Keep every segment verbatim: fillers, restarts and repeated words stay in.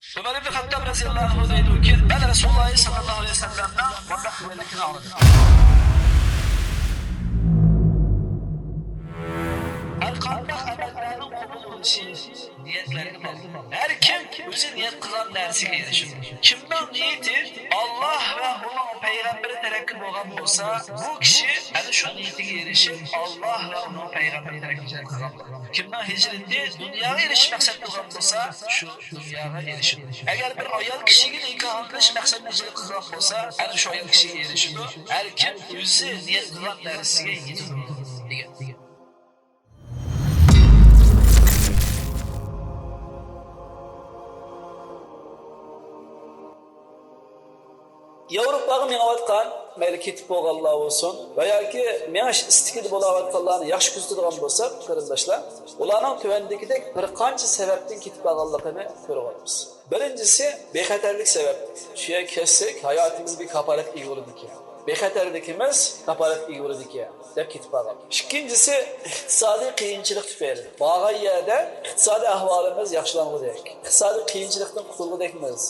ئۆمەر ئىبن خەتتاب رەزىياللاھۇ ئەنھۇ دەيدۇكى، مەن رەسۇلۇللاھ سەللەللاھۇ ئەلەيھى ۋەسەللەمنىڭ مۇنداق دېگەنلىكىنى ئاڭلىدىم. ھەر قانداق ئەمەللەرنىڭ قوبۇل بولۇشى نىيەتلەرگە باغلىق. ھەر كىم ئۆزى نىيەت قىلغان نەرسىگە ئېرىشىدۇ. كىمنىڭ نىيىتى ئاللاھ ۋە ئۇنىڭ پەيغەمبىرى تەرەپكە بولغان بولسا، بۇ كىشى ئەنە شۇ نىيىتىگە ئېرىشىپ، ئاللاھ ۋە ئۇنىڭ پەيغەمبىرى تەرەپكە ھىجرەت قىلغان بولىدۇ. كىمنىڭ ھىجرىتى دۇنياغا ئېرىشىش مەقسەت قىلغان بولسا، شۇ دۇنياغا ئېرىشىدۇ. ئەگەر بىر ئايال كىشىگە نىكاھلىنىش مەقسەتىدە ھىجرەت قىلغان بولسا، ئەنە شۇ ئايال كىشىگە ئېرىشىدۇ. ھەر كىم ئۆزى نىيەت قىلغان نەرسىگە يېتىدۇ، دېگەن. ياۋروپاغا مېڭىۋاتقان، مەيلى كېتىپ بولغانلار بولسۇن ۋە ياكى مېڭىش ئىستىكىدە بولاۋاتقانلارنى ياخشى كۆزىتىدىغان بولساق، قېرىنداشلار، ئۇلارنىڭ تۆۋەندىكىدەك بىر قانچە سەۋەبتىن كېتىپ قالغانلىقىنى كۆرۈۋاتىمىز. بىرىنچىسى، بىخەتەرلىك سەۋەبتىن. شۇ يەرگە كەتسەك، ھاياتىمىز بىر كاپالەتكە ئىگە بولىدىكەن، بىخەتەرلىكىمىز كاپالەتكە ئىگە بولىدىكەن، دەپ كېتىپ قالغان. ئىككىنچىسى، ئىقتىسادىي قىيىنچىلىق تۈپەيلى. بارغان يەردە ئىقتىسادىي ئەھۋالىمىز ياخشىلانغۇدەك، ئىقتىسادىي قىيىنچىلىقتىن قۇتۇلغۇدەكمىز.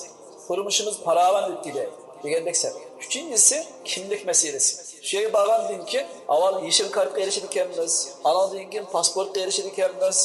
تۇرمۇشىمىز پاراۋان ئۆتكۈدەك دېگەندەك سەۋەب. ئۈچىنچىسى، كىملىك مەسىلىسى. شۇ يەرگە بارغاندىن كېيىن ئاۋۋال يېشىل كارتقا ئېرىشىدىكەنمىز، ئانىڭدىن كېيىن پاسپورتقا ئېرىشىدىكەنمىز،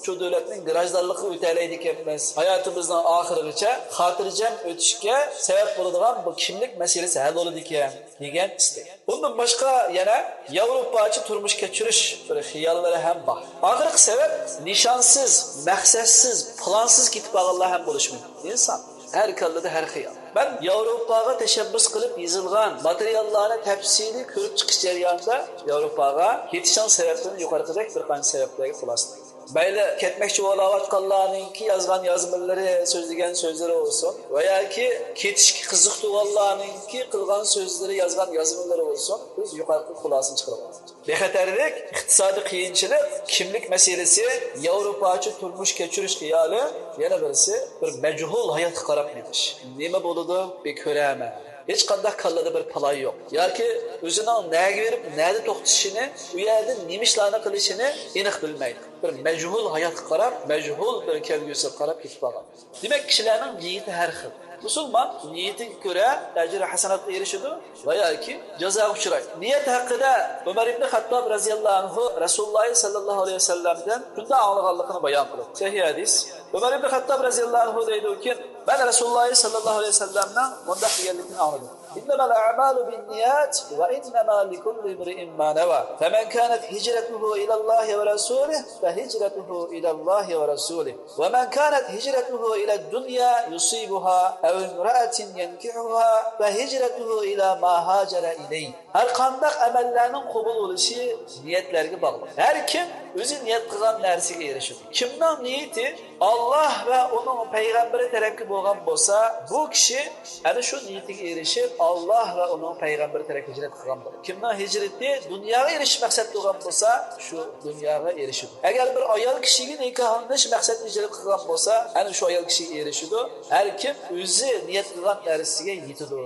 شۇ دۆلەتنىڭ گراژدانلىقىغا ئۆتەلەيدىكەنمىز. ھاياتىمىزنىڭ ئاخىرىغىچە خاتىرجەم ئۆتۈشكە سەۋەب بولىدىغان بۇ كىملىك مەسىلىسى ھەل بولىدىكەن دېگەن ئىستەك. بۇندىن باشقا يەنە ياۋروپاچە تۇرمۇش كەچۈرۈش بىر خىياللىرى ھەم بار. ئاخىرقى سەۋەب، نىشانسىز، مەقسەتسىز، پىلانسىز كېتىپ قالغانلار ھەم بولۇشى مۇمكىن. ئىنسان ھەر كاللىدا ھەر خىيال. مەن ياۋروپاغا تەشەببۇس قىلىپ يېزىلغان ماتېرىياللارنى تەپسىلىي كۆرۈپ چىقىش جەريانىدا ياۋروپاغا كېتىشنىڭ سەۋەبلىرىنى يۇقىرىقىدەك بىر قانچە سەۋەبلەرگە خۇلاسىلىدى. مەيلى كەتمەكچى بولاۋاتقانلارنىڭكى يازغان يازمىلىرى، سۆزلىگەن سۆزلىرى بولسۇن ۋە ياكى كېتىشكە قىزىقتۇرغانلارنىڭكى قىلغان سۆزلىرى، يازغان يازمىلىرى بولسۇن، بىز يۇقىرىقى خۇلاسىنى چىقىرىۋالدۇق. بىخەتەرلىك، ئىقتىسادىي قىيىنچىلىق، كىملىك مەسىلىسى، ياۋروپاچە تۇرمۇش كەچۈرۈش خىيالى، يەنە بىرسى بىر مەجھۇل ھاياتقا قاراپ مېڭىش. نېمە بولىدۇ، بىر كۆرەرمەن. ھېچقانداق كاللىدا بىر پىلان يوق. ياكى ئۆزىنىڭ نەگە بېرىپ، نەدە توختىشىنى، ئۇ يەردە نېمە ئىشلارنى قىلىشىنى ئېنىق بىلمەيدۇ. بىر مەجھۇل ھاياتقا قاراپ، مەجھۇل بىر كەلگۈسىگە قاراپ كېتىپ قالغان. دېمەك، كىشىلەرنىڭ نىيىتى ھەر خىل. مۇسۇلمان نىيىتىگە كۆرە ئەجرى ھەسەناتقا ئېرىشىدۇ ۋە ياكى جازاغا ئۇچرايدۇ. نىيەت ھەققىدە ئۆمەر ئىبن خەتتاب رەزىياللاھۇ ئەنھۇ رەسۇلۇللاھ سەللەللاھۇ ئەلەيھى ۋەسەللەمدىن شۇنداق ئاڭلىغانلىقىنى بايان قىلىدۇ. سەھىھ ھەدىس. ئۆمەر ئىبن خەتتاب رەزىياللاھۇ ئەنھۇ دەيدۇكى، مەن رەسۇلۇللاھ سەللەللاھۇ ئەلەيھى ۋەسەللەمنىڭ مۇنداق دېگەنلىكىنى ئاڭلىدىم. إنما الأعمال بالنيات وإنما لكل امرئ ما نوى. فمن كانت هجرته إلى الله ورسوله فهجرته إلى الله ورسوله. ومن كانت هجرته إلى دنيا يصيبها أو امرأة ينكحها فهجرته إلى ما هاجر إليه. ھەر قانداق ئەمەللەرنىڭ قوبۇل بولۇشى نىيەتلەرگە باغلىق. ھەر كىم ئۆزى نىيەت قىلغان نەرسىگە ئېرىشىدۇ. كىمنىڭ نىيىتى ئاللاھ ۋە ئۇنىڭ پەيغەمبىرى تەرەپكە بولغان بولسا، بۇ كىشى ئەنە شۇ نىيىتىگە ئېرىشىپ، ئاللاھ ۋە ئۇنىڭ پەيغەمبىرى تەرەپكە ھىجرەت قىلغان بولىدۇ. كىمنىڭ ھىجرىتى دۇنياغا ئېرىشىش مەقسەت قىلغان بولسا، شۇ دۇنياغا ئېرىشىدۇ. ئەگەر بىر ئايال كىشىگە نىكاھلىنىش مەقسەتتە ھىجرەت قىلغان بولسا، ئەنە شۇ ئايال كىشىگە ئېرىشىدۇ. ھەر كىم ئۆزى نىيەت قىلغان نەرسىگە يېتىدۇ،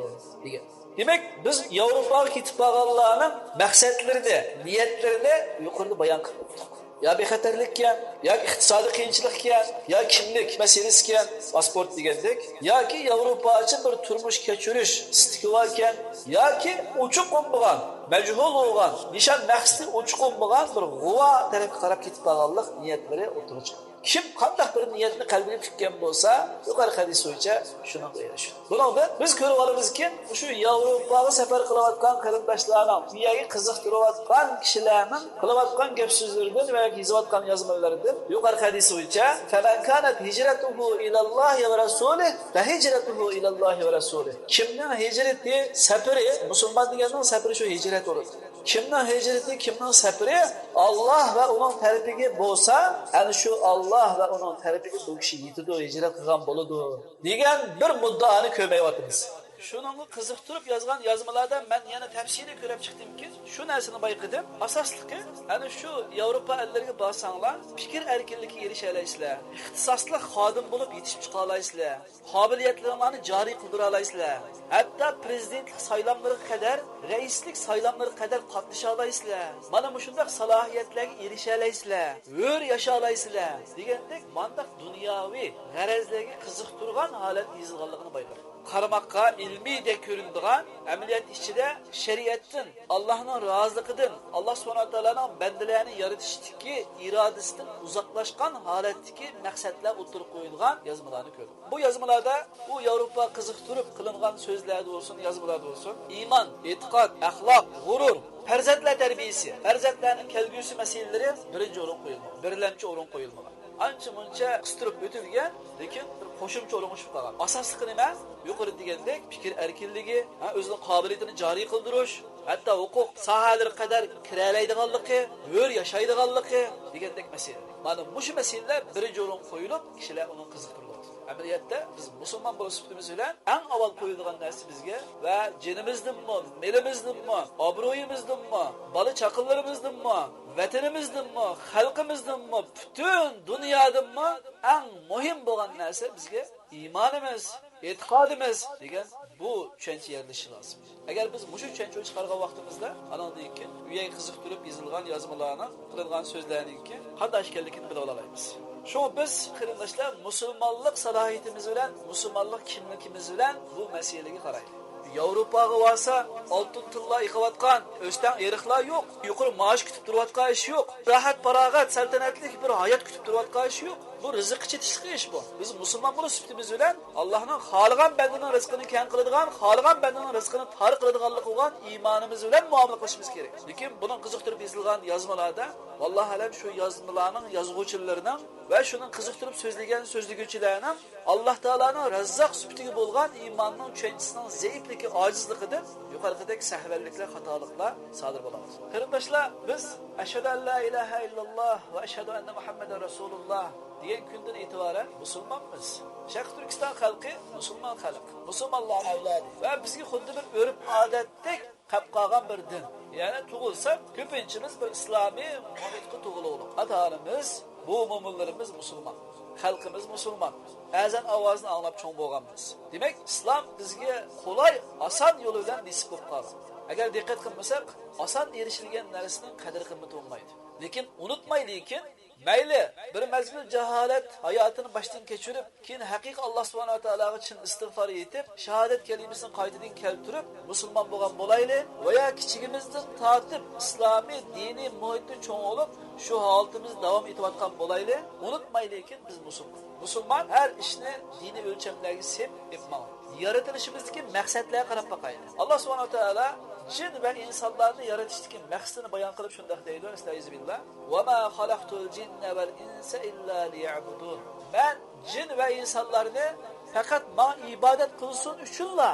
دېگەن. دېمەك، بىز ياۋروپاغا كېتىپ بارغانلارنىڭ مەقسەتلىرىنى، نىيەتلىرىنى يۇقىرىدا بايان قىلىپ ئۆتتۇق. يا بىخەتەرلىككەن، ياكى ئىقتىسادىي قىيىنچىلىقكەن، يا كىملىك مەسىلىسىكەن، پاسپورت دېگەندەك، ياكى ياۋروپاچە بىر تۇرمۇش كەچۈرۈش ئىستىكى باركەن، ياكى ئوچۇق بولمىغان، مەجھۇل بولغان، نىشان مەقسىتى ئوچۇق بولمىغان بىر غۇۋا تەرەپكە قاراپ كېتىپ بارغانلىق نىيەتلىرى ئورتىغا چىقىدۇ. كىم قانداق بىر نىيەتنى قەلبىگە پۈككەن بولسا، يۇقىرىقى ھەدىس بويىچە شۇنىڭغا ئېرىشىدۇ. بۇنىڭدىن بىز كۆرۈۋالىمىزكى، مۇشۇ ياۋروپاغا سەپەر قىلىۋاتقان قېرىنداشلارنىڭ، بۇ يەرگە قىزىقتۇرۇۋاتقان كىشىلەرنىڭ قىلىۋاتقان گەپ سۆزلىرىدىن ۋە يېزىۋاتقان يازمىلىرىدىن يۇقىرىقى ھەدىس بويىچە، فَمَنْ كَانَتْ هِجْرَتُهُ إِلَى اللَّهِ وَرَسُولِهِ فَهِجْرَتُهُ إِلَى اللَّهِ وَرَسُولِهِ. كىمنىڭ ھىجرىتى، سەپىرى، مۇسۇلمان دېگەننىڭ سەپىرى شۇ ھىجرەت بولىدۇ. كىمنىڭ ھىجرىتى، كىمنىڭ سەپىرى ئاللاھ ۋە ئۇنىڭ تەرىپىگە بولسا، ئەنە شۇ ئاللاھ ۋە ئۇنىڭ تەرىپىگە بۇ كىشى يېتىدۇ، ھىجرەت قىلغان بولىدۇ، دېگەن بىر مۇددىئانى كۆرمەيۋاتىمىز. شۇنىڭغا قىزىقتۇرۇپ يازغان يازمىلاردا مەن يەنە تەپسىلىي كۆرۈپ چىقتىمكى، شۇ نەرسىنى بايقىدىم. ئاساسلىقى، ئەنە شۇ ياۋروپا ئەللىرىگە بارساڭلار، پىكىر ئەركىنلىكىگە ئېرىشەلەيسىلەر. ئىختىساسلىق خادىم بولۇپ يېتىشىپ چىقالايسىلەر. قابىلىيەتلىرىڭلارنى جارى قىلدۇرالايسىلەر. ھەتتا پىرېزىدېنتلىق سايلاملىرىغا قەدەر، رەئىسلىك سايلاملىرىغا قەدەر قاتنىشالايسىلەر. مانا مۇشۇنداق سالاھىيەتلەرگە ئېرىشەلەيسىلەر. ھۆر ياشالايسىلەر دېگەندەك مانداق دۇنياۋى غەرەزلەرگە قىزىقتۇرغان ھالەتتە يېزىلغانلىقىنى بايقىدىم. قارىماققا ئىلمىيدەك كۆرۈنىدىغان، ئەمەلىيەت ئىچىدە شەرىئەتتىن، ئاللاھنىڭ رازىلىقىدىن، ئاللاھ سۇبھانەھۇ ۋە تائالانىڭ بەندىلەرنى يارىتىشتىكى ئىرادىسىدىن ئۇزاقلاشقان ھالەتتىكى مەقسەتلەر ئوتتۇرىغا قويۇلغان يازمىلارنى كۆردۈم. بۇ يازمىلاردا، بۇ ياۋروپا قىزىقتۇرۇپ قىلىنغان سۆزلەردە بولسۇن، يازمىلاردا بولسۇن، ئىمان، ئېتىقاد، ئەخلاق، غۇرۇر، پەرزەنتلەر تەربىيىسى، پەرزەنتلەرنىڭ كەلگۈسى مەسىلىلىرى بىرىنچى ئورۇن قويۇلمىغان، بىرلەمچى ئورۇن قويۇلمىغان. ئانچە-مۇنچە قىستۇرۇپ ئۆتۈلگەن، لېكىن بىر قوشۇمچە ئورۇنغا چۈشۈپ قالغان. ئاساسلىقى نېمە؟ يۇقىرىدا دېگەندەك پىكىر ئەركىنلىكى، ھە، ئۆزىنىڭ قابىلىيىتىنى جارى قىلدۇرۇش، ھەتتا ھوقۇق ساھەلىرى قەدەر كىرەلەيدىغانلىقى، ھۆر ياشايدىغانلىقى دېگەندەك مەسىلە. مانا مۇشۇ مەسىلىلەر بىرىنچى ئورۇنغا قويۇلۇپ، كىشىلەر ئۇنى قىزىقتۇرۇلۇۋاتىدۇ. ئەمەلىيەتتە بىز مۇسۇلمان بولۇش سۈپىتىمىز بىلەن ئەڭ ئاۋۋال قويۇلىدىغان نەرسە بىزگە ۋە جېنىمىزدىنمۇ، مېلىمىزدىنمۇ، ئابرۇيىمىزدىنمۇ، بالا چاقىلىرىمىزدىنمۇ، ۋەتىنىمىزدىنمۇ، خەلقىمىزدىنمۇ، پۈتۈن دۇنيادىنمۇ ئەڭ مۇھىم بولغان نەرسە بىزگە ئىمانىمىز، ئېتىقادىمىز دېگەن بۇ چۈشەنچە يەرلىشىشى لازىم. ئەگەر بىز مۇشۇ چۈشەنچىنى چىقارغان ۋاقتىمىزدا، ئانىڭدىن كېيىن ئۇ يەرگە قىزىقتۇرۇپ يېزىلغان يازمىلارنىڭ، قىلىنغان سۆزلەرنىڭكى قانداق ئىكەنلىكىنى بىلىۋالالايمىز. شۇڭا بىز، قېرىنداشلار، مۇسۇلمانلىق سالاھىيىتىمىز بىلەن، مۇسۇلمانلىق كىملىكىمىز بىلەن بۇ مەسىلىگە قارايلى. ياۋروپاغا بارسا، ئالتۇن تىللار ئېقىۋاتقان، ئۆستەڭ ئېرىقلار يوق، يۇقىرى مائاش كۈتۈپ تۇرۇۋاتقان ئىش يوق، راھەت-پاراغەت، سەلتەنەتلىك بىر ھايات كۈتۈپ تۇرۇۋاتقان ئىش يوق. بۇ رىزىق چېتىشلىق ئىش بۇ. بىز مۇسۇلمان بولۇش سۈپىتىمىز بىلەن ئاللاھنىڭ خالىغان بەندىنىڭ رىزقىنى كەڭ قىلىدىغان، خالىغان بەندىنىڭ رىزقىنى تار قىلىدىغانلىقىغا بولغان ئىمانىمىز بىلەن مۇئامىلە قىلىشىمىز كېرەك. لېكىن بۇنىڭ قىزىقتۇرۇپ يېزىلغان يازمىلاردا، ۋاللاھۇ ئەلەم، شۇ يازمىلارنىڭ يازغۇچىلىرىنىڭ ۋە شۇنىڭ قىزىقتۇرۇپ سۆزلىگەن سۆزلىگۈچىلەرنىڭ ئاللاھ تائالانىڭ رەززاق سۈپىتىگە بولغان ئىمانىنىڭ چۈشەنچىسىنىڭ زەئىپلىكى، ئاجىزلىقىدىن يۇقىرىقىدەك سەھۋەنلىكلەر، خاتالىقلار سادىر بولىدۇ. قېرىنداشلار، بىز ئەشھەدۇ ئەن لا ئىلاھە ئىللاللاھ ۋە ئەشھەدۇ ئەننە مۇھەممەدەن رەسۇلۇللاھ دېگەن كۈندىن ئېتىبارەن مۇسۇلمانمىز. شەرقىي تۈركىستان خەلقى مۇسۇلمان خەلق، مۇسۇلمانلارنىڭ ئەۋلادى ۋە بىزگە خۇددى بىر ئۆرپ-ئادەتتەك قېلىپ قالغان بىر دىن. يەنى تۇغۇلساق، كۆپىنچىمىز بىر ئىسلامىي مۇھىتقا تۇغۇلغۇلۇق. ئاتا-ئانىمىز، بوۋا-مومىلىرىمىز مۇسۇلمان. خەلقىمىز مۇسۇلمان. ئەزان ئاۋازىنى ئاڭلاپ چوڭ بولغانمىز. دېمەك، ئىسلام بىزگە قولاي، ئاسان يولى بىلەن نېسىپ بولۇپ قالغان. ئەگەر دىققەت قىلمىساق، ئاسان ئېرىشىلگەن نەرسىنىڭ قەدىر-قىممىتى بولمايدۇ. لېكىن ئۇنتۇمايلىكىن، مەيلى، بىر مەزگىل جاھالەت ھاياتىنى باشتىن كەچۈرۈپ، كېيىن ھەقىقىي ئاللاھ سۇبھانەھۇ ۋە تائالاغا چىن ئىستىغپار ئېيتىپ، شاھادەت كەلىمىسىنى قايتىدىن كەلتۈرۈپ، مۇسۇلمان بولغان بولايلى، ۋە يا كىچىكىمىزدىن تارتىپ ئىسلامىي دىنىي مۇھىتتا چوڭ بولۇپ، شۇ ھالىتىمىزدە داۋام ئېتىۋاتقان بولايلى، ئۇنتۇمايلىكىن، بىز مۇسۇلمان. مۇسۇلمان ھەر ئىشنى دىنىي ئۆلچەملەرگە سېلىپ ئېلىپ ماڭىدۇ. يارىتىلىشىمىزدىكى مەقسەتلەرگە قاراپ باقايلى. ئاللاھ سۇبھانەھۇ ۋە تائالا جىن ۋە ئىنسانلارنى يارىتىشتىكى مەقسىتىنى بايان قىلىپ شۇنداق دەيدۇ، ئەستەئىزۇبىللاھ، «ۋە ما خەلەقتۇل جىننە ۋەل ئىنسە ئىللا لىيەبۇدۇن.» مەن جىن ۋە ئىنسانلارنى پەقەت ماڭا ئىبادەت قىلسۇن ئۈچۈنلا،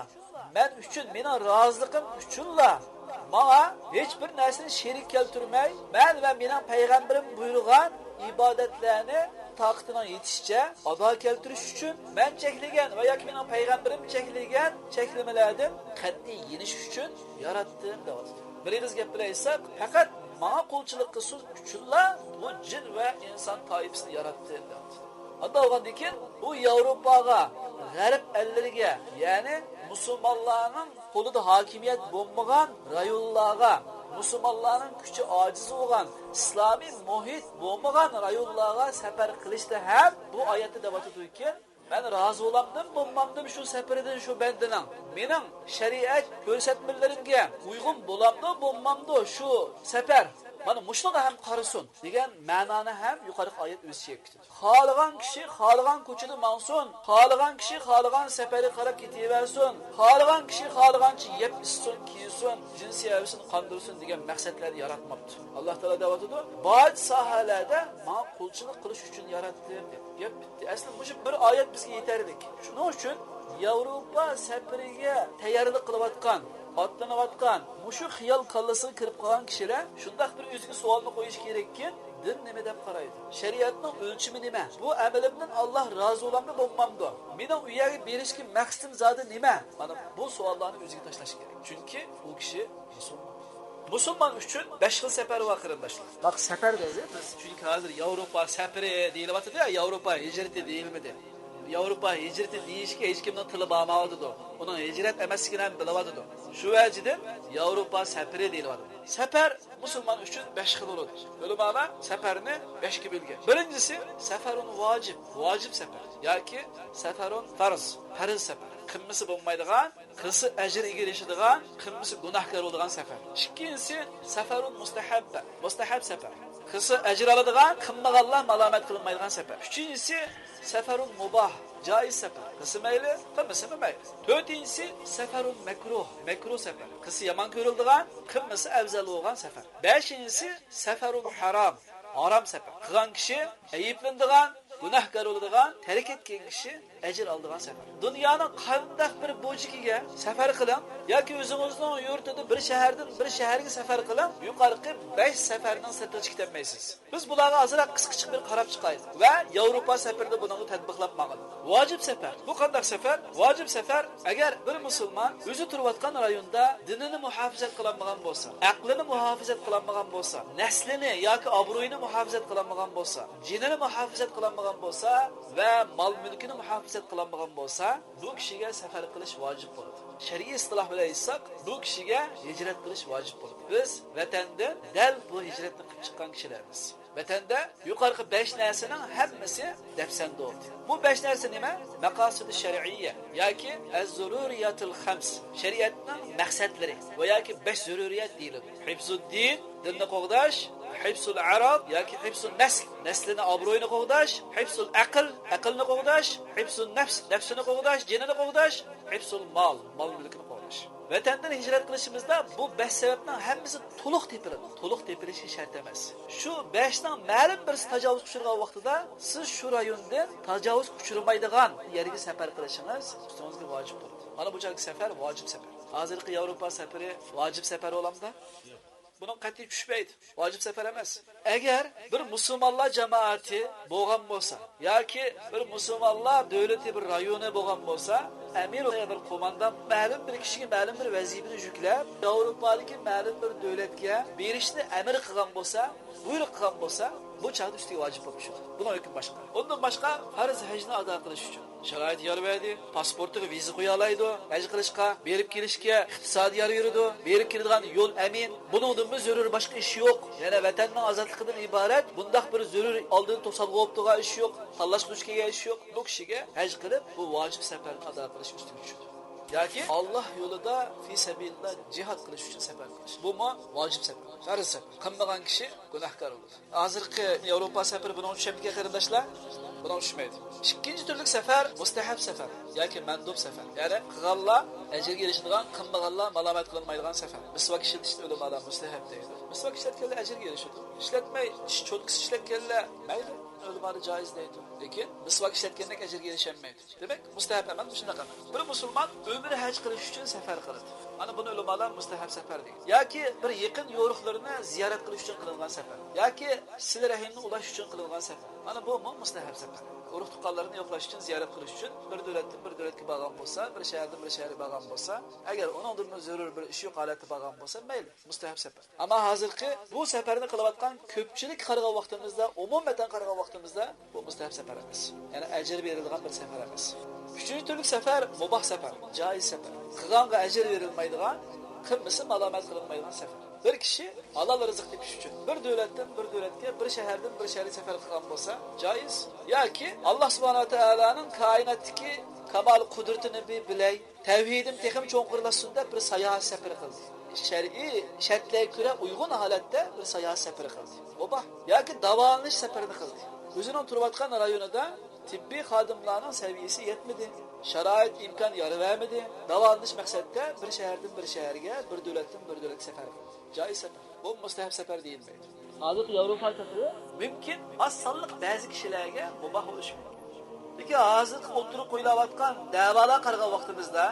مەن ئۈچۈن، مېنىڭ رازىلىقىم ئۈچۈنلا، ماڭا ھېچ بىر نەرسىنى شېرىك كەلتۈرمەي، مەن ۋە مېنىڭ پەيغەمبىرىم بۇيرۇغان ئىبادەتلەرنى تاقىتىنىڭ يېتىشىچە ئادا كەلتۈرۈش ئۈچۈن، مەن چەكلىگەن ۋە ياكى مېنىڭ پەيغەمبىرىم چەكلىگەن چەكلىمىلەردىن قەتئىي يېنىش ئۈچۈن ياراتتىم، دەۋاتىدۇ. بىر ئېغىز گەپ بىلەن ئېيتساق، پەقەت ماڭا قۇلچىلىق قىلسۇن ئۈچۈنلا بۇ جىن ۋە ئىنسان تائىپىسىنى ياراتتىم، دەۋاتىدۇ. ئانداق بولغاندىن كېيىن بۇ ياۋروپاغا، غەرب ئەللىرىگە، يەنى مۇسۇلمانلارنىڭ قولىدا ھاكىمىيەت بولمىغان رايونلارغا، مۇسۇلمانلارنىڭ كۈچى ئاجىز بولغان، ئىسلامىي مۇھىت بولمىغان رايونلارغا سەپەر قىلىشتا ھەم بۇ ئايەتتە دەۋاتىدۇكى، مەن رازى بولامدىم، بولمامدىم شۇ سەپىرىدىن شۇ بەندىنىڭ، مېنىڭ شەرىئەت كۆرسەتمىلىرىمگە ئۇيغۇن بولامدۇ، بولمامدۇ شۇ سەپەر، مانا مۇشۇنىڭغا ھەم قارىسۇن دېگەن مەنانى ھەم يۇقىرىقى ئايەت ئۆز ئىچىگە ئېلىپ كېتىدۇ. خالىغان كىشى خالىغان كوچىدا ماڭسۇن، خالىغان كىشى خالىغان سەپەرگە قاراپ كېتىۋەرسۇن، خالىغان كىشى خالىغانچە يەپ ئىچسۇن، كىيسۇن، جىنسىي ھەۋىسىنى قاندۇرسۇن دېگەن مەقسەتلەردە ياراتماپتۇ. ئاللاھ تائالا دەۋاتىدۇ، بارچە ساھەلەردە ماڭا قۇلچىلىق قىلىش ئۈچۈن ياراتتىم دەپ. گەپ پۈتتى. ئەسلى مۇشۇ بىر ئايەت بىزگە يېتەرلىك. شۇنىڭ ئۈچۈن ياۋروپا سەپىرىگە تەييارلىق قىلىۋاتقان، ئاتلىنىۋاتقان، مۇشۇ خىيال كاللىسىغا كىرىپ قالغان كىشىلەر شۇنداق بىر ئۆزىگە سوئالنى قويۇشى كېرەككى، دىن نېمە دەپ قارايدۇ؟ شەرىئەتنىڭ ئۆلچىمى نېمە؟ بۇ ئەمىلىمدىن ئاللاھ رازى بولامدۇ، بولمامدۇ؟ مېنىڭ ئۇ يەرگە بېرىشكە مەقسىتىم زادى نېمە؟ مانا بۇ سوئاللارنى ئۆزىگە تاشلاش كېرەك. چۈنكى ئۇ كىشى مۇسۇلمان. مۇسۇلمان ئۈچۈن بەش خىل سەپەر بار، قېرىنداشلار. باق، سەپەر دېدى بىز. چۈنكى ھازىر ياۋروپا سەپىرى دېيىلىۋاتىدۇ يا، ياۋروپا ھىجرىتى دېيىلمىدى. ياۋروپا ھىجرىتى دېيىشكە ھېچكىمنىڭ تىلى بارمايۋاتىدۇ. ئۇنىڭ ھىجرەت ئەمەسلىكىنى ھەممە بىلىۋاتىدۇ. شۇ ۋەجىدىن ياۋروپا سەپىرى دېيىلىۋاتىدۇ. سەپەر مۇسۇلمان ئۈچۈن بەش خىل بولىدۇ. ئۆلىمالار سەپەرنى بەشكە بۆلگەن. بىرىنچىسى سەفەرۇن ۋاجىب، ۋاجىب سەپەر ياكى سەفەرۇن فەرز، پەرز سەپەر. قىلمىسا بولمايدىغان، قىلسا ئەجىر ئېرىشىدىغان، قىلمىسا گۇناھكار بولىدىغان سەپەر. ئىككىنچىسى سەفەرۇن مۇستەھەب، مۇستەھەب سەپەر. قىلسا ئەجىر ئالىدىغان، قىلمىغانلار مالامەت قىلىنمايدىغان سەپەر. ئۈچىنچىسى سەفەرۇن مۇباھ، جائىز سەپەر. قىلسا مەيلى، قىلمىسىمۇ مەيلى. تۆتىنچىسى سەفەرۇن مەكرۇھ، مەكرۇھ سەپەر. قىلسا يامان كۆرۈلىدىغان، قىلمىسا ئەۋزەل بولغان سەپەر. بەشىنچىسى سەفەرۇن ھارام، ھارام سەپەر. قىلغان كىشى ئەيىبلىنىدىغان، گۇناھكار بولىدىغان، تەرك ئەتكەن كىشى ئەجىر ئالىدىغان سەپەر. دۇنيانىڭ قانداق بىر بۇرجىكىگە سەپەر قىلىڭ ياكى ئۆزىڭىزنىڭ يۇرتىدا بىر شەھەردىن بىر شەھەرگە سەپەر قىلىڭ، يۇقىرىقى بەش سەپەرنىڭ سىرتىغا چىقىپ كەتمەيسىز. بىز بۇلارغا ئازراق قىسقىچە بىر قاراپ چىقايلى ۋە ياۋروپا سەپىرىدە بۇنىڭغا تەتبىقلاپ ماڭىلى. ۋاجىپ سەپەر. بۇ قانداق سەپەر؟ ۋاجىپ سەپەر، ئەگەر بىر مۇسۇلمان ئۆزى تۇرۇۋاتقان رايوندا دىنىنى مۇھاپىزەت قىلالمىغان بولسا، ئەقلىنى مۇھاپىزەت قىلالمىغان بولسا، نەسلىنى ياكى ئابرۇيىنى مۇھاپىزەت قىلالمىغان بولسا، جېنىنى مۇھاپىزەت قىلالمىغان بولسا ۋە مال-مۈلكىنى مۇھاپىزەت قىلالمىغان بولسا، بۇ كىشىگە سەپەر قىلىش ۋاجىپ بولىدۇ. شەرئىي ئىستىلاھ بىلەن ئېيتساق، بۇ كىشىگە ھىجرەت قىلىش ۋاجىپ بولىدۇ. بىز ۋەتەندىن دەل بۇ ھىجرەتنى قىلىپ چىققان كىشىلەرمىز. ۋەتەندە يۇقىرىقى بەش نەرسىنىڭ ھەممىسى دەپسەندە بولدى. بۇ بەش نەرسە نېمە؟ مەقاسىدۇ شەرئىييە ياكى ئەززۇرۇرىياتۇل خەمس، شەرىئەتنىڭ مەقسەتلىرى ۋە ياكى بەش زۆرۈرىيەت دېيىلىدۇ. ھىفزۇددىن، دىننى قوغداش، ھىفزۇل ئەراض ياكى ھىفزۇن نەسل، نەسلىنى، ئابرۇيىنى قوغداش، ھىفزۇل ئەقىل، ئەقىلنى قوغداش، ھىفزۇن نەفس، نەپسىنى قوغداش، جېنىنى قوغداش، ھىفزۇل مال، مال مۈلكىنى قوغداش. ۋەتەندىن ھىجرەت قىلىشىمىزدا بۇ بەش سەۋەبنىڭ ھەممىسى تولۇق تېپىلىدۇ. تولۇق تېپىلىشى شەرت ئەمەس. شۇ بەشنىڭ مەلۇم بىرسى تاجاۋۇزغا ئۇچرىغان ۋاقتىدا سىز شۇ رايوندىن تاجاۋۇزغا ئۇچرىمايدىغان يەرگە سەپەر قىلىشىڭىز ئۈستىڭىزگە ۋاجىپ بولىدۇ. مانا بۇ چاغدىكى سەپەر ۋاجىپ سەپەر. ھازىرقى ياۋروپا سەپىرى ۋاجىپ سەپەر بولامدا؟ بۇنىڭ قەتئىي چۈشمەيدۇ. ۋاجىپ سەپەر ئەمەس. ئەگەر بىر مۇسۇلمانلار جامائىتى بولغان بولسا ياكى بىر مۇسۇلمانلار دۆلىتى، بىر رايونى بولغان بولسا، ئەمىر، بىر قوماندان مەلۇم بىر كىشىگە مەلۇم بىر ۋەزىپىنى يۈكلەپ، ياۋروپادىكى مەلۇم بىر دۆلەتكە بېرىشنى ئەمىر قىلغان بولسا، بۇيرۇق قىلغان بولسا، بۇ چاغدا ئۈستىگە ۋاجىپ بولۇپ چۈشىدۇ. بۇنىڭ ھۆكمى باشقا. ئۇندىن باشقا پەرز ھەجنى ئادا قىلىش ئۈچۈن، شارائىت يار بەردى، پاسپورتىغا ۋىزا قويالايدۇ، ھەج قىلىشقا، بېرىپ كېلىشكە ئىقتىسادىي يار بېرىدۇ، بېرىپ كېلىدىغان يول ئەمىن. بۇنىڭدىنمۇ زۆرۈر باشقا ئىش يوق. يەنە ۋەتەننىڭ ئازادلىقىدىن ئىبارەت بۇنداق بىر زۆرۈر ئالدىن توسالغۇ بولۇپ تۇرغان ئىش يوق، تاللاشقا دۇچ كەلگەن ئىش يوق. بۇ كىشىگە ھەج قىلىپ، بۇ ۋاجىپ سەپەرنى ئادا قىلىش ئۈستىگە چۈشىدۇ. ياكى ئاللاھ يولىدا، فى سەبىلىللاھ، جىھاد قىلىش ئۈچۈن سەپەر قىلىش. بۇمۇ ۋاجىپ سەپەر، پەرز سەپەر. قىلمىغان كىشى گۇناھكار بولىدۇ. ھازىرقى ياۋروپا سەپىرى بۇنىڭغا چۈشەمدىكەن، قېرىنداشلار؟ بۇنىڭغا چۈشمەيدۇ. ئىككىنچى تۈرلۈك سەپەر مۇستەھەب سەپەر ياكى مەندۇب سەپەر. يەنى قىلغانلار ئەجىرگە ئېرىشىدىغان، قىلمىغانلار مالامەت قىلىنمايدىغان سەپەر. مىسۋاك ئىشلىتىشنى ئۆلىمالار مۇستەھەب دەيدۇ. مىسۋاك ئىشلەتكەنلەر ئەجىرگە ئېرىشىدۇ. ئىشلەتمەي، چىش چوتكىسى ئىشلەتكەنلەر مەيلى، ئۆلىمالار جائىز دەيدۇ. لېكىن مىسۋاك ئىشلەتكەندەك ئەجىرگە ئېرىشەلمەيدۇ. دېمەك، مۇستەھەب ئەمەل مۇشۇنداق ئەمەل. بىر مۇسۇلمان ئۆمرە ھەج قىلىش ئۈچۈن سەپەر قىلىدۇ. مانا بۇنى ئۆلىمالار مۇستەھەب سەپەر دەيدۇ. ياكى بىر يېقىن يورۇقلىرىنى زىيارەت قىلىش ئۈچۈن قىلىنغان سەپەر. ياكى سىلە رەھىمنى ئۇلاش ئۈچۈن قىلىنغان سەپەر. مانا بۇمۇ مۇستەھەب سەپەر. ئۇرۇق تۇغقانلىرىنى يوقلاش ئۈچۈن، زىيارەت قىلىش ئۈچۈن بىر دۆلەتتىن بىر دۆلەتكە بارغان بولسا، بىر شەھەردىن بىر شەھەرگە بارغان بولسا، ئەگەر ئۇنىڭدىنمۇ زۆرۈر بىر ئىش يوق ھالەتتە بارغان بولسا، مەيلى، مۇستەھەب سەپەر. ئەمما ھازىرقى بۇ سەپەرنى قىلىۋاتقان كۆپچىلىككە قارىغان ۋاقتىمىزدا، ئومۇمەن قارىغان ۋاقتىمىزدا، بۇ مۇستەھەب سەپەر ئەمەس. يەنى ئەجىر بېرىلىدىغان بىر سەپەر ئەمەس. ئۈچىنچى تۈرلۈك سەپەر مۇباھ سەپەر، جائىز سەپەر. قىلغانغا ئەجىر بېرىلمەيدىغان، قىلمىسا مالامەت قىلىنمايدىغان سەپەر. بىر كىشى ھالال رىزىق تېپىش ئۈچۈن بىر دۆلەتتىن بىر دۆلەتكە، بىر شەھەردىن بىر شەھەرگە سەپەر قىلغان بولسا، جائىز. ياكى ئاللاھ سۇبھانەھۇ ۋە تائالانىڭ كائىناتتىكى كامال قۇدرىتىنى بىر بىلەي، تەۋھىدىم تېخىمۇ چوڭقۇرلاشسۇن دەپ بىر ساياھەت سەپىرى قىلدى. شەرئىي شەرتلەرگە كۆرە ئۇيغۇن ھالەتتە بىر ساياھەت سەپىرى قىلدى. مۇباھ. ياكى داۋالىنىش سەپىرىنى قىلدى. ئۆزىنىڭ تۇرۇۋاتقان رايونىدا تېببىي خادىملارنىڭ سەۋىيىسى يەتمىدى. شارائىت، ئىمكان يار بەرمىدى. داۋالىنىش مەقسەتتە بىر شەھەردىن بىر شەھەرگە، بىر دۆلەتتىن بىر دۆلەتكە سەپەر قىلدى. جائىز سەپەر. بۇ مۇستەھەب سەپەر دېيىلمەيدۇ. ھازىرقى ياۋروپا سەپىرى مۇمكىن ئاز سانلىق بەزى كىشىلەرگە مۇباھ بولۇشى مۇمكىن. لېكىن ھازىرقى ئوتتۇرىغا قويۇلۇۋاتقان دەۋالارغا قارىغان ۋاقتىمىزدا،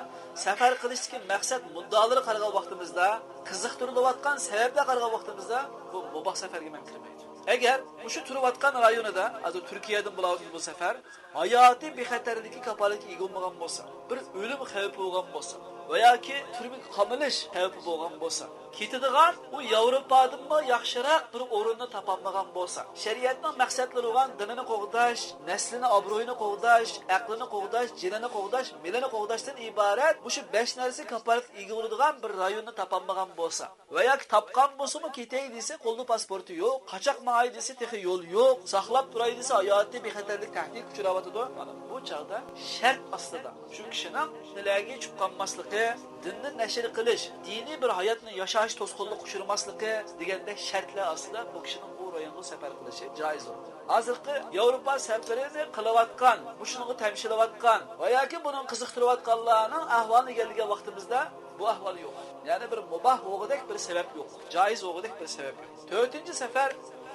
سەپەر قىلىشتىكى مەقسەت مۇددىئالىرىغا قارىغان ۋاقتىمىزدا، قىزىقتۇرۇلۇۋاتقان سەۋەبلەرگە قارىغان ۋاقتىمىزدا، بۇ مۇباھ سەپەرگە مەن كىرمەيدۇ. ئەگەر مۇشۇ تۇرۇۋاتقان رايونىدا، ھازىر تۈركىيەدىن بولاۋاتىدۇ بۇ سەپەر، ھاياتىي بىخەتەرلىكى كاپالەتكە ئىگە بولمىغان بولسا، بىر ئۆلۈم خەۋپى بولغان بولسا ۋە ياكى تۈرمىگە قامىلىش خەۋپى بولغان بولسا، كېتىدىغان ئۇ ياۋروپادىنمۇ ياخشىراق بىر ئورۇننى تاپالمىغان بولسا، شەرىئەتنىڭ مەقسەتلىرى بولغان دىنىنى قوغداش، نەسلىنى، ئابرۇيىنى قوغداش، ئەقلىنى قوغداش، جېنىنى قوغداش، مېلىنى قوغداشتىن ئىبارەت مۇشۇ بەش نەرسە كاپالەتكە ئىگە بولىدىغان بىر رايوننى تاپالمىغان بولسا، ۋە ياكى تاپقان بولسىمۇ كېتەي دېسە، قولىدا پاسپورتى يوق، قاچاق ماڭاي دېسە، تېخى يول يوق، ساقلاپ تۇراي دېسە، ھاياتىي بىخەتەرلىك تەھدىتكە ئۇچراۋاتىدۇ. مانا بۇ چاغدا شەرت ئاستىدا شۇ كىشىنىڭ پىتنىلەرگە چۈشۈپ قالماسلىقى، دىننى نەشر قىلىش، دىنىي بىر ھاياتنى ياشاش توسقۇنلۇققا ئۇچرىماسلىقى دېگەندەك شەرتلەر ئاستىدا بۇ كىشىنىڭ ئۇ رايونغا سەپەر قىلىشى جائىز بولىدۇ. ھازىرقى ياۋروپا سەپىرىنى قىلىۋاتقان، مۇشۇنىڭغا تەمشىلىۋاتقان ۋە ياكى بۇنىڭ قىزىقتۇرۇۋاتقانلارنىڭ ئەھۋالىنى ئىگىلىگەن ۋاقتىمىزدا، بۇ ئەھۋال يوق. يەنى بىر مۇباھ بولغۇدەك بىر سەۋەب يوق. جائىز بولغۇدەك بىر سەۋەب يوق. تۆتىنچى سەپەر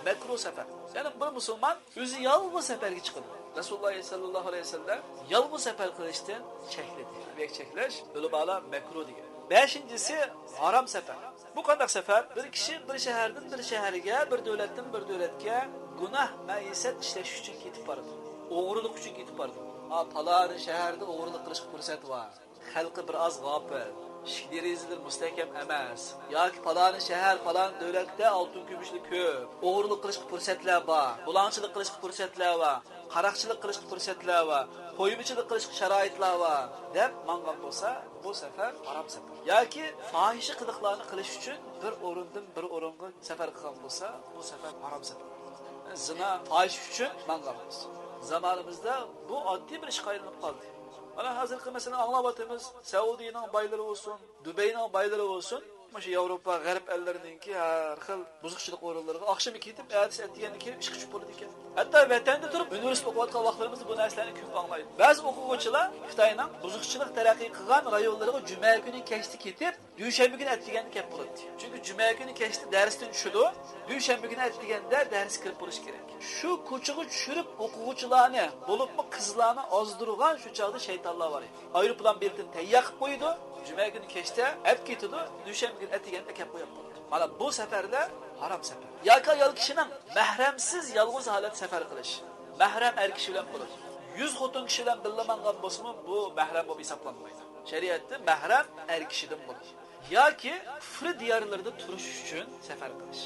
مەكرۇھ سەپەر. يەنى بىر مۇسۇلمان ئۆزى يالغۇز سەپەرگە چىقىدۇ. رەسۇلۇللاھ سەللەللاھۇ ئەلەيھى ۋەسەللەم يالغۇز سەپەر قىلىشتىن چەكلىدى. دېمەك، چەكلەش ئۆلىمالار مەكرۇھ دېگەن. بەشىنچىسى ھارام سەپەر. بۇ قانداق سەپەر؟ بىر كىشى بىر شەھەردىن بىر شەھەرگە، بىر دۆلەتتىن بىر دۆلەتكە گۇناھ مەئىسەت ئىشلەش ئۈچۈن كېتىپ بارىدۇ. ئوغرىلىق ئۈچۈن كېتىپ بارىدۇ. ھا، پالانى شەھەردە ئوغرىلىق قىلىشقا پۇرسەت بار. خەلقى بىر ئاز غاپىل، ئىشىك دېرىزىلىرى مۇستەھكەم ئەمەس ياكى پالانى شەھەر، پالانى دۆلەتتە ئالتۇن كۈمۈشلەر كۆپ، ئوغرىلىق قىلىشقا پۇرسەتلەر بار، بۇلاڭچىلىق قىلىشقا پۇرسەتلەر بار، قاراقچىلىق قىلىشقا پۇرسەتلەر بار، قويمىچىلىق قىلىشقا شارائىتلار بار دەپ ماڭغان بولسا، بۇ سەپەر ھارام سەپەر. ياكى پاھىشە قىلىقلارنى قىلىش ئۈچۈن بىر ئورۇندىن بىر ئورۇنغا سەپەر قىلغان بولسا، بۇ سەپەر ھارام سەپەر. زىنا، پاھىشە ئۈچۈن ماڭغان بولسا. زامانىمىزدا بۇ ئاددىي بىر ئىشقا ئايلىنىپ قالدى. مانا ھازىرقى مەسىلىنى ئاڭلاۋاتىمىز. سەئۇدىنىڭ بايلىرى بولسۇن، دۇبەينىڭ بايلىرى بولسۇن، مۇشۇ ياۋروپا، غەرب ئەللىرىنىڭكى ھەر خىل بۇزۇقچىلىق ئورۇنلىرىغا ئاخشىمى كېتىپ، ئەتىسى ئەتىگەندە كېلىپ ئىشقا چۈشۈپ بولىدىكەن. ھەتتا ۋەتەندە تۇرۇپ ئۇنىۋېرسىتېتتا ئوقۇۋاتقان ۋاقىتلىرىمىزدا بۇ نەرسىلەرنى كۆپ ئاڭلايدۇ. بەزى ئوقۇغۇچىلار خىتاينىڭ بۇزۇقچىلىق تەرەققىي قىلغان رايونلىرىغا جۈمە كۈنى كەچتە كېتىپ، دۈشەنبە كۈنى ئەتىگەندە كەپ بولاتتى. چۈنكى جۈمە كۈنى كەچتە دەرستىن چۈشىدۇ، دۈشەنبە كۈنى ئەتىگەندە دەرسكە كىرىپ بولۇش كېرەك. شۇ كوچىغا چۈشۈرۈپ ئوقۇغۇچىلارنى، بولۇپمۇ قىزلارنى ئازدۇرغان شۇ چاغدا شەيتانلار بار ئىدى. ئايروپىلان بېلىتىنى تەييار قىلىپ قويىدۇ، جۈمە كۈنى كەچتە ئەپ كېتىدۇ، دۈشەنبە كۈنى ئەتىگەندە كەپ قويۇپ قالىدۇ. مانا بۇ سەپەرلەر ھارام سەپەر. ياكى ئايال كىشىنىڭ مەھرەمسىز يالغۇز ھالەتتە سەپەر قىلىش. مەھرەم ئەر كىشى بىلەن بولىدۇ. يۈز خوتۇن كىشى بىلەن بىللە ماڭغان بولسىمۇ، بۇ مەھرەم بولۇپ ھېسابلانمايدۇ. شەرىئەتتە مەھرەم ئەر كىشىدىن بولىدۇ. ياكى كۇفر دىيارلىرىدا تۇرۇش ئۈچۈن سەپەر قىلىش.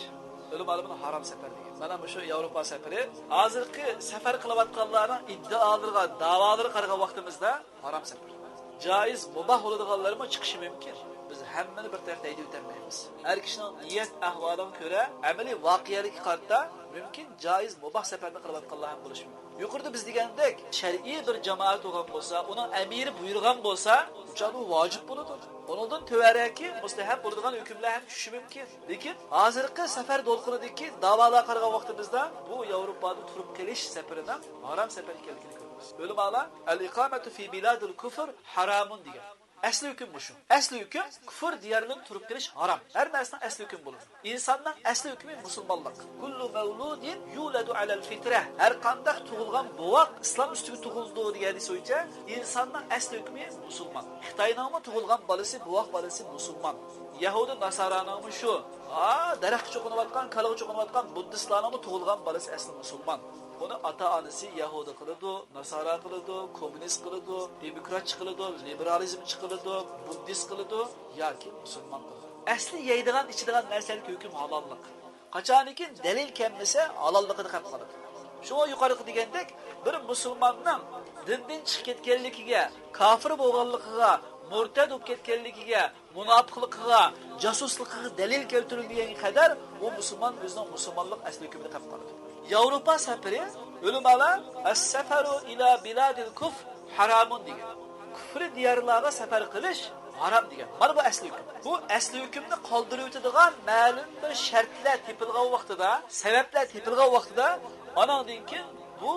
ئۆلىمالار بۇنى ھارام سەپەر دېگەن. مانا مۇشۇ ياۋروپا سەپىرى ھازىرقى سەپەر قىلىۋاتقانلارنىڭ ئىددىئالىرىغا، داۋالىرىغا قارىغان ۋاقتىمىزدا ھارام سەپەر. جائىز، مۇباھ بولىدىغانلىرىمۇ چىقىشى مۇمكىن. بىز ھەممىنى بىر تەرەپتە ھەيدىۋېتەلمەيمىز. ھەر كىشىنىڭ نىيەت ئەھۋالىغا كۆرە، ئەمەلىي ۋەقەلىككە قارىتا مۇمكىن جائىز، مۇباھ سەپەرنى قىلىۋاتقانلار ھەم بولۇشى مۇمكىن. يۇقىرىدا بىز دېگەندەك، شەرئىي بىر جامائەت بولغان بولسا، ئۇنىڭ ئەمىرى بۇيرۇغان بولسا، ئۇ چاغدا ئۇ ۋاجىپ بولىدۇ. ئۇنىڭدىن تۆۋەنرەككى مۇستەھەب بولىدىغان ھۆكۈملەر ھەم چۈشۈشى مۇمكىن. لېكىن ھازىرقى سەپەر دولقۇنىدىكى داۋالارغا قارىغان ۋاقتىمىزدا، بۇ ياۋروپادا تۇرۇپ قېلىش سەپىرىنىڭ ھارام سەپەر ئىكەنلىكىنى كۆرىمىز. ئۆلىمالار «ئەل ئىقامەتۇ فى بىلادىل كۇفر ھارامۇن» دېگەن. ئەسلى ھۆكۈم مۇشۇ. ئەسلى ھۆكۈم، كۇفر دىيارلىرىدا تۇرۇپ قېلىش ھارام. ھەر نەرسىنىڭ ئەسلى ھۆكمى بولىدۇ. ئىنساننىڭ ئەسلى ھۆكمى مۇسۇلمانلىق. كۇللۇ مەۋلۇدىن يۇلەدۇ ئەلەل فىترە. ھەر قانداق تۇغۇلغان بوۋاق ئىسلام ئۈستىگە تۇغۇلىدۇ دېگەن ھەدىس بويىچە ئىنساننىڭ ئەسلى ھۆكمى مۇسۇلمان. خىتاينىڭمۇ تۇغۇلغان بالىسى، بوۋاق بالىسى مۇسۇلمان. يەھۇدىي ناسارانىڭمۇ شۇ. ھا، دەرەخكە چوقۇنۇۋاتقان، كالىغا چوقۇنۇۋاتقان بۇددىستلارنىڭمۇ تۇغۇلغان بالىسى ئەسلى مۇسۇلمان. ئۇنى ئاتا-ئانىسى يەھۇدىي قىلىدۇ، ناسارا قىلىدۇ، كوممۇنىست قىلىدۇ، دېموكراتچى قىلىدۇ، لىبېرالىزمچى قىلىدۇ، بۇددىست قىلىدۇ ياكى مۇسۇلمان قىلىدۇ. ئەسلى يەيدىغان، ئىچىدىغان نەرسىلىكى ھۆكۈم ھالاللىق. قاچانكى دەلىل كەلمىسە، ھالاللىقىنى قىلىپ قالىدۇ. شۇڭا يۇقىرىقى دېگەندەك، بىر مۇسۇلماننىڭ دىندىن چىقىپ كەتكەنلىكىگە، كاپىر بولغانلىقىغا، مۇرتەد بولۇپ كەتكەنلىكىگە، مۇناپىقلىقىغا، جاسۇسلۇقىغا دەلىل كەلتۈرۈلمىگەنگە قەدەر ئۇ مۇسۇلمان ئۆزىنىڭ مۇسۇلمانلىق ئەسلى ھۆكمىنى تېپىپ قالىدۇ. ياۋروپا سەپىرى، ئۆلىمالار، «ئەسسەفەرۇ ئىلا بىلادىل كۇفر ھارامۇن» دېگەن. كۇفرى دىيارلارغا سەپەر قىلىش ھارام دېگەن. مانا بۇ ئەسلى ھۆكۈم. بۇ ئەسلى ھۆكۈمنى قالدۇرۇۋېتىدىغان مەلۇم بىر شەرتلەر تېپىلغان ۋاقتىدا، سەۋەبلەر تېپىلغان ۋاقتىدا، ئاناندىن كېيىن بۇ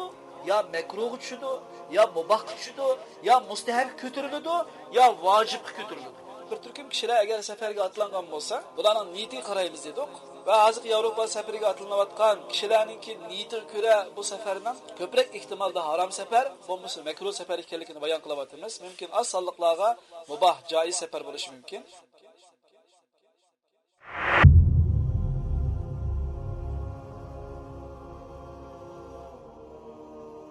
يا مەكرۇھقا چۈشىدۇ، يا مۇباھقا چۈشىدۇ، يا مۇستەھەبكە كۆتۈرۈلىدۇ، يا ۋاجىپقا كۆتۈرۈلىدۇ. بىر تۈركۈم كىشىلەر ئەگەر سەپەرگە ئاتلانغان بولسا، بۇلارنىڭ نىيىتىگە قارايمىز دېدۇق. ۋە ھازىرقى ياۋروپا سەپىرىگە ئاتلىنىۋاتقان كىشىلەرنىڭكى نىيىتىگە كۆرە بۇ سەپەرنىڭ كۆپرەك ئېھتىمالدا ھارام سەپەر، بولمىسا مەكرۇھ سەپەر ئىكەنلىكىنى بايان قىلىۋاتىمىز. مۇمكىن ئاز سانلىقلارغا مۇباھ، جائىز سەپەر بولۇشى مۇمكىن.